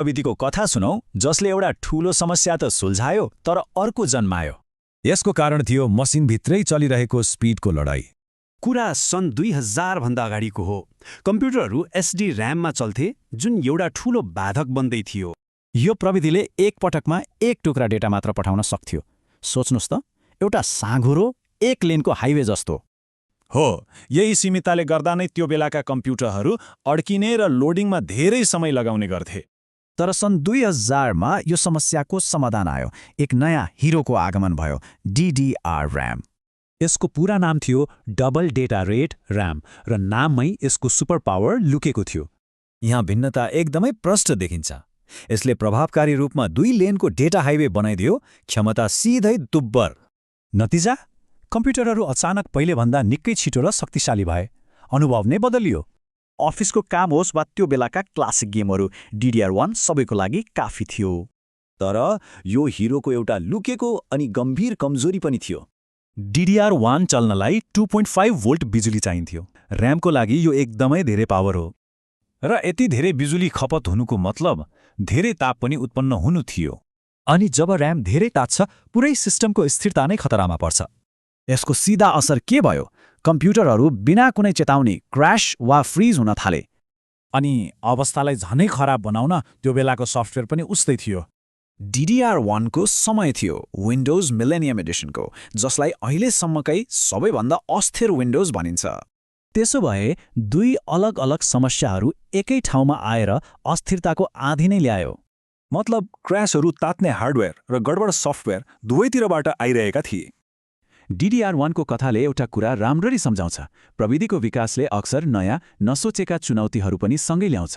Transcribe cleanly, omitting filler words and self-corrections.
प्रविधिको कथा सुनौ जसले एउटा ठूलो समस्या त सुल्झायो तर अर्को जन्मायो। यसको कारण थियो मसिनभित्रै चलिरहेको स्पिडको लडाईँ। कुरा सन् 2000 भन्दा अगाडिको हो। कम्प्युटरहरू एसडी र्याममा चल्थे, जुन एउटा ठूलो बाधक बन्दै थियो। यो प्रविधिले एक पटकमा एक टुक्रा डेटा मात्र पठाउन सक्थ्यो। सोच्नुस् त, एउटा साँघुरो एक लेनको हाइवे जस्तो। हो, यही सीमितताले गर्दा नै त्यो बेलाका कम्प्युटरहरू अड्किने र लोडिङमा धेरै समय लगाउने गर्थे। तर सन् 2000मा यो समस्याको समाधान आयो। एक नयाँ हिरोको आगमन भयो, DDR र्याम। यसको पूरा नाम थियो डबल डेटा रेट र्याम र नाममै यसको सुपर पावर लुकेको थियो। यहाँ भिन्नता एकदमै प्रष्ट देखिन्छ। यसले प्रभावकारी रूपमा 2 लेनको डेटा हाइवे बनाइदियो, क्षमता सिधै दुब्बर। नतिजा, कम्प्युटरहरू अचानक पहिलेभन्दा निकै छिटो र शक्तिशाली भए। अनुभव नै बदलियो। अफिसको काम होस् वा त्यो बेलाका क्लासिक गेमहरू, DDR1 सबैको लागि काफी थियो। तर यो हिरोको एउटा लुकेको अनि गम्भीर कमजोरी पनि थियो। DDR1 चल्नलाई 2.5 भोल्ट बिजुली चाहिन्थ्यो। र्यामको लागि यो एकदमै धेरै पावर हो। र यति धेरै बिजुली खपत हुनुको मतलब धेरै ताप पनि उत्पन्न हुनु थियो। अनि जब र्याम धेरै तात्छ, पुरै सिस्टमको स्थिरता नै खतरामा पर्छ। यसको सिधा असर के भयो? कम्प्युटरहरू बिना कुनै चेतावनी क्र्यास वा फ्रिज हुन थाले। अनि अवस्थालाई झनै खराब बनाउन त्यो बेलाको सफ्टवेयर पनि उस्तै थियो। DDR1 को समय थियो विन्डोज मिलेनियम एडिसनको, जसलाई अहिलेसम्मकै सबैभन्दा अस्थिर विन्डोज भनिन्छ। त्यसो भए 2 अलग-अलग समस्याहरू एकै ठाउँमा आएर अस्थिरताको आँधी नै ल्यायो। मतलब क्र्यासहरू तात्ने हार्डवेयर र गडबड सफ्टवेयर दुवैतिरबाट आइरहेका थिए। DDR1 को कथाले एउटा कुरा राम्ररी सम्झाउँछ। प्रविधिको विकासले अक्सर नयाँ, नसोचेका चुनौतीहरू पनि सँगै ल्याउँछ।